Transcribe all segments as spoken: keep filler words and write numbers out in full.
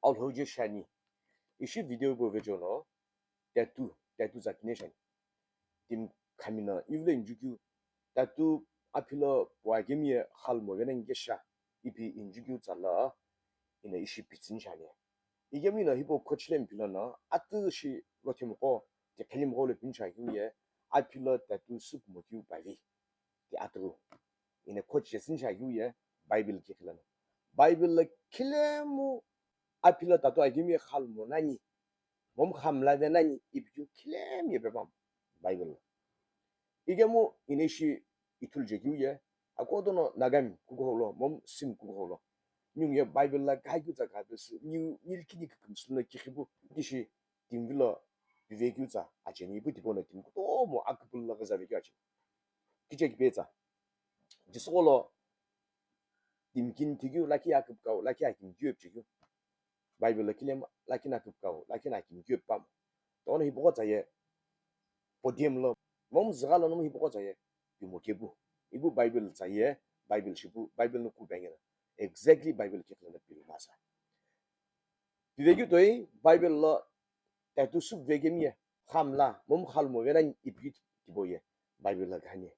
Alhou je shiani. Ishi video hipau vejo no, tattoo, tattoo za kine shiani. Timi khami no, ivilo injukeu, tattoo aphilo puakemi ye khalumo venani kesha, ipi injukeu tsala, ina ishi pitsüni shiani. Ikemu ina hipau khochile mpilo no, atü shi lothemu qo, tikhelimu qo lo pini shiakeu ye, aphilo tattoo sükumo keu pavi. Ti atüghü. Ina khochi jesüni shiakeu ye, Bible kikhilano. Bible lo khilemu aphilo tattoo akemi ye khalumo nani, momu khamla venani, ipi keu khilemu ye pepamu Bible lo. Ikemu ina ishi ithulu jekeu ye, akodono Nagami kukuhou lo, momu Sim kukuhou lo. Ningu ye Bible lo kahakeu tsa kahapesü, niu, nilkini kükümsü no kikhipu, tishi timi vilo pivekeu tsa acheni, ipu tipau no timi kutomo aküpülo ghüza vekeu acheni. Kicheki pe tsa. Jisügholo timi kini tikeu, lakhi aküpükau, lakhi akimi keu ipi chekeu. Bible lo khilemu lakhi no aküpükau, lakhi no akimi keu ipi pamu. Tono hipaqo tsa ye podium lo, momu zügha lo nomu hipaqo tsa ye pimo kepu. Ipu Bible tsa ye, Bible shipu, Bible no ku bangena. Exactly Bible kikhilano pilo masa. Pivekeu toi, Bible lo tattoo süpu vekemi ye, khamla, momu khalumo venani ipi tipau ye, Bible lo khani.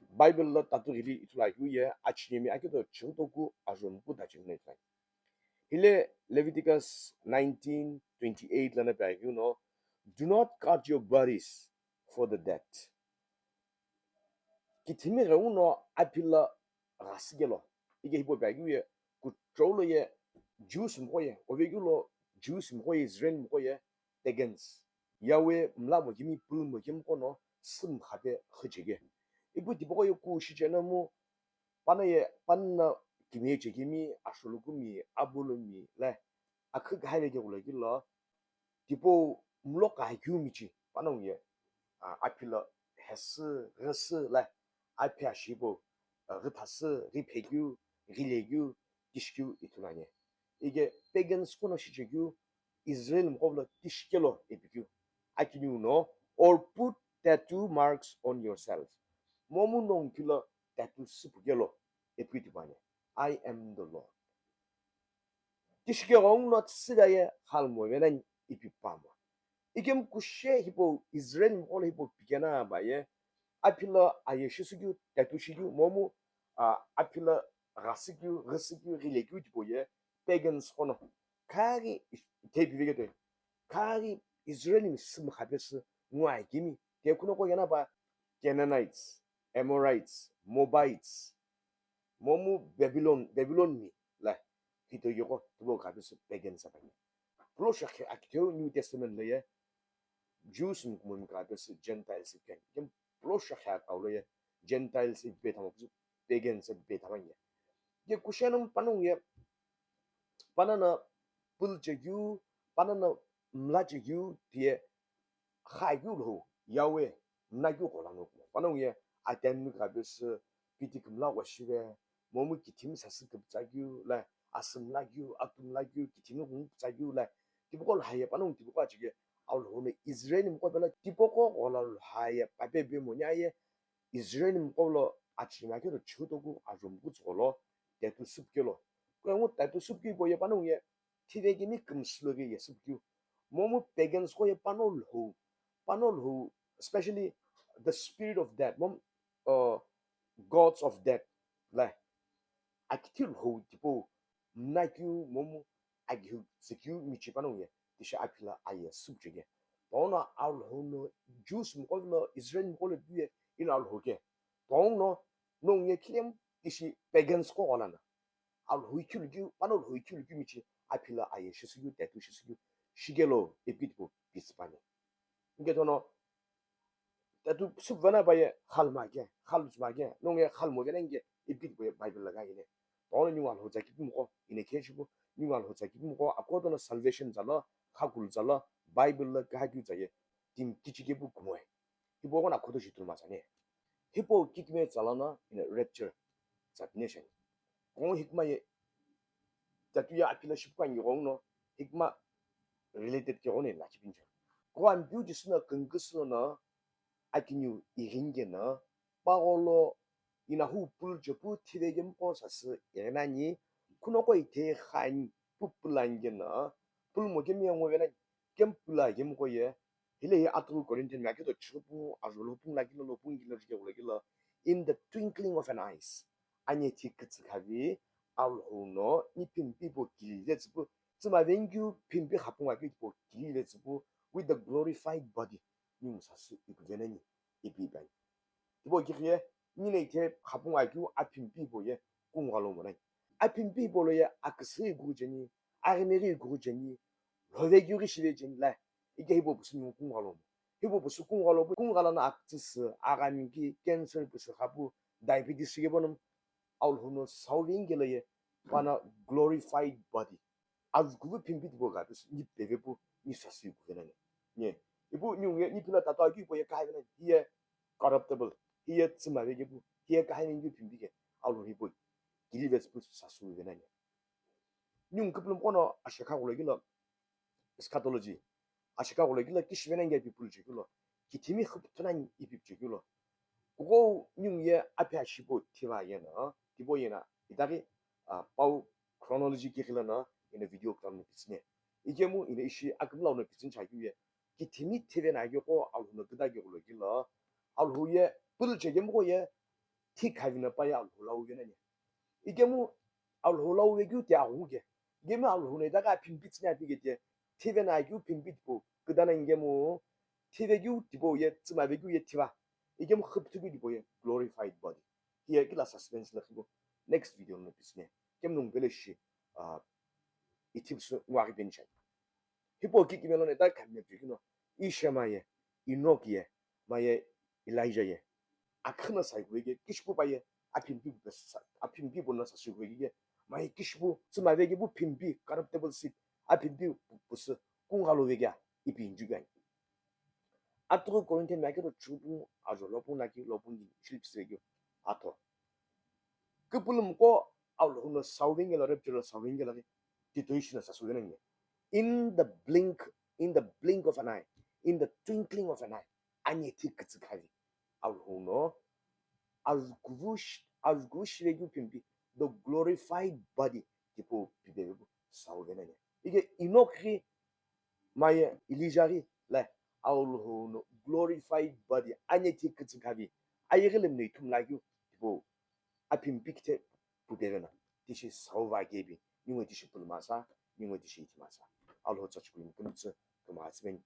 Bible lo tattoo ghili ithulu akeu ye, achinemi aketo chighutoku ajomuku tachighuno ithulu ani. Hile Leviticus nineteen twenty-eight lono pi akeu no, "Do not cut your bodies for the dead." Kithimi ghenguno aphilo ghasü kelo. Ike hipau pi akeu ye, kuchou lo ye Jews mqo ye, ovekeu lo Jews mqo ye, Israel mqo ye, pagans. Yahweh mlamo kemi, pulmo kemi qo no, sümkhape khücheke. Ipu tipaqo ye ku shicheno mu, pano ye, pano kime chekemi, asholoku mi, abolo mi, le, akhü kahai vekeu lo kilo, tipau mlo kahakeu michi, panongu ye, a, aphilo hesü, ghesü, le, aphi ashi hipau, a, ghüthasü, ghiphekeu, ghilekeu, tishikeu ithulu ani. Ike pagans qo no shichekeu, Israel mqo lo tishikelo ipikeu. Akiniu no, "Or put tattoo marks on yourself." Momu nongu kilo tattoo süpu kelo ipikeu tipau ani. "I am the Lord." Tishikeghenguno tsügha ye khalumo venani ipi pamu. Ikemu kushe hipau Israel mqo lo hipau pikena pa ye, aphilo aye shishikeu, tattoo shikeu, momu, a, aphilo ghasükeu, ghüsükeu, ghilekeu tipau ye, pagans qo no. Khaghi, ithehi piveketoi. Khaghi Israel mi sümkhape sü nguakemi. Te kuno qo yena pa Canaanites, Amorites, Moabites, momu Babylon, Babylon mi la, hitoye qo tipau khape sü pagans aphani. Pulo shakhe akitheu New Testament lo ye, Jews mi kumo mi khape sü Gentiles ipi ani. Kem pulo shakhe akau lo ye, Gentiles ipi pe thamo sü pagans ipi pe thamo ye. Ye kusheno panongu ye, pano no pul chekeu, pano no mla chekeu, tiye kha keu lo, Yahweh, mla keu qo lano. Panongu ye, atimi khape sü, piti kümla qo shive, momu kithimi sasü küpütsa keu, la, asü mla keu, atu mla keu, kithimi ghungu pütsa keu, la, tipaqo lo haye, panongu tipaqo achike, Alhou no Israel mqo pelo, tipaqo qo lo haye, pape be monya ye, Israel mqo lo achimi aketo chighutoku ajomuku tsügholo, tattoo süpu kelo. Kuengu tattoo süpu keu hipau ye panongu ye, thivekemi kümsü lo ghi ye süpu keu. Momu pagans qo ye pano Alhou, pano Alhou, especially the spirit of death, momu, uh, gods of death, la, akithi Alhou tipau, mla keu, momu, aghiu tsükeu michi panongu ye, tishi aphilo aye süpu cheke. Tono Alhou no Jews mqo lo, Israel mqo lo pi ye, ino Alhou ke. Tono, nongu ye khilemu, tishi pagans qo qo lano. Alhou ikhilu keu, pano Alhou ikhilu keu michi, aphilo aye shishikeu, tattoo shishikeu, shikelo, ipikeu tipau, pisü pani. Ike tono, tattoo süpu vena pa ye, khalumo ake, khalumo ake, nongu ye khalumo venani ke, ipikeu tipau ye Bible lo kha ine. Tono ningu Alhou tsa kipi mqo, ine khe shipu, ningu Alhou tsa kipi mqo, akodono salvation tsa lo, khakulu tsa lo, Bible lo kahakeu tsa ye, timi kichike pu kumoe. Hipau qo no akhoto shi ithulu masa ne. Hipau kikimiye tsa lono, ina rapture tsa pine shiani. Qo hikma ye, tattoo ye aphilo shipu kani qo no, hikma related ke qo no ina chipincha. Qo Ampeu Jisü no küngu sü lono, akiniu ighini keno, pagholo, inahu pul chepu thivekemi qo sasü ighinani, kunoqo ithehi khani, pu pulani keno, pulumo kemu ye ngo venani, kemu pula kemu ko ye, hilehi atughu Corinthian mi akeu to chighi pungu ajo lo pungu lakhi lo lo pungu kilo jike lo kilo, in the twinkling of an eyes, ani thi kütsü khavi, Alhou no ni phimpi po kili vetsü pu, tsüma vengikeu phimpi khapungu akeu po kili vetsü pu, with the glorified body, ningu sasü ikuvenani, ipi ipani. Tipau kighi ye, nine ithe khapungu akeu aphimpi hipau ye kungu ghalo monani. Aphimpi hipau lo ye aküsü igughi cheni, aghimeghi igughi cheni, lhove keu ghi shive cheni la, ike hipau pusu ningu kungu ghalo mo. Hipau pusu kungu ghalo pu, kungu ghalo no akütsüsü, aghami ki cancer pusu khapu, diabetes shike bono, Alhou no sauve ingelo ye, pana glorified body. Azukuvu phimpi tipau gha pusu, ni peve pu, ni sasü ikuvenani. Nye, ipu ningu ye, ni pila tato akeu hipau ye kaha venani, hiye corruptible, hiye tsüma veke pu, hiye kaha vengikeu phimpi ke, Alhou hipau kili vetsü pu sasü ikuvenani. Ningu kupulum kono ashekha ghulo kilo, eschatology, ashekha ghulo kilo kishivenani ipi pulu chekilo, kithimi khupthunani ipi chekilo. Kuko ningu ye aphi ashipo thiva yena, tipau yena, itaghi, ah, pau chronology kighilo no, ina video kutomo no pitsüni. Ikemu ina ishi akümla no pitsüni chakeu ye, kithimi thive na keu ko Alhou no küta keu ghulo kilo, Alhou ye pulu chekemu ko ye, thi khavi no pa ye Alhou lauve nani. Ikemu Alhou lauve keu ti aghu ke. Ikemu Alhou no itaghi aphimpi tsüni api ke ti, thive na keu phimpi tipau, küta na ikemu, thive keu tipau ye, tsüma ve keu ye thiva. Ikemu khupthu keu tipau ye, glorified body. Hiye kila suspense lo khipu, next video no pitsüni. Kemu nungu pele shi, ah, ithi pusu ngwaghi peni chani. Hipau kikimelo no itaghi khami pekino, Isha maye, Enoch ye, maye, Elijah ye, akhü no saikuve ke, kishipu pa ye, aphimpi pu sa-, aphimpi pu no sasikuve ke, maye kishipu, tsüma veke pu phimpi, corruptible seed, aphimpi pu-, pusu, kungu ghalo veke, ipi injukani. Atughu Corinthian mi akeu to chighi pungu ajo lo pungu lakhi lo pungu kini shilipisi vekeu, atho. Kupulum ko Alhou no sauve ingelo, rapture lo sauve ingelo ghi, titoi shino sasü ikuvenani. In the blink, in the blink of an eye, in the twinkling of an eye, ani thi kütsü khavi, Alhou no, azukuvu sh-, azukuvu shive keu phimpi, the glorified body, tipau pipe pu sauve nani. Ike Enoch ghi, maye Elijah ghi la, Alhou no glorified body, ani thi kütsü khavi, ayeghi lemi no ithumla keu, tipau aphimpi kithe pu peve na, tishi sauva kepi, ningu tishi puluma sa, ningu tishi ithima sa. Alhou tsa chukulu kümtsü, küma atsüveni.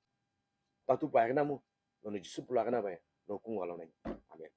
Tatu pa aghina mu, nono Jisü pulu aghina pa ye, no kungu ghalo nani. Amen.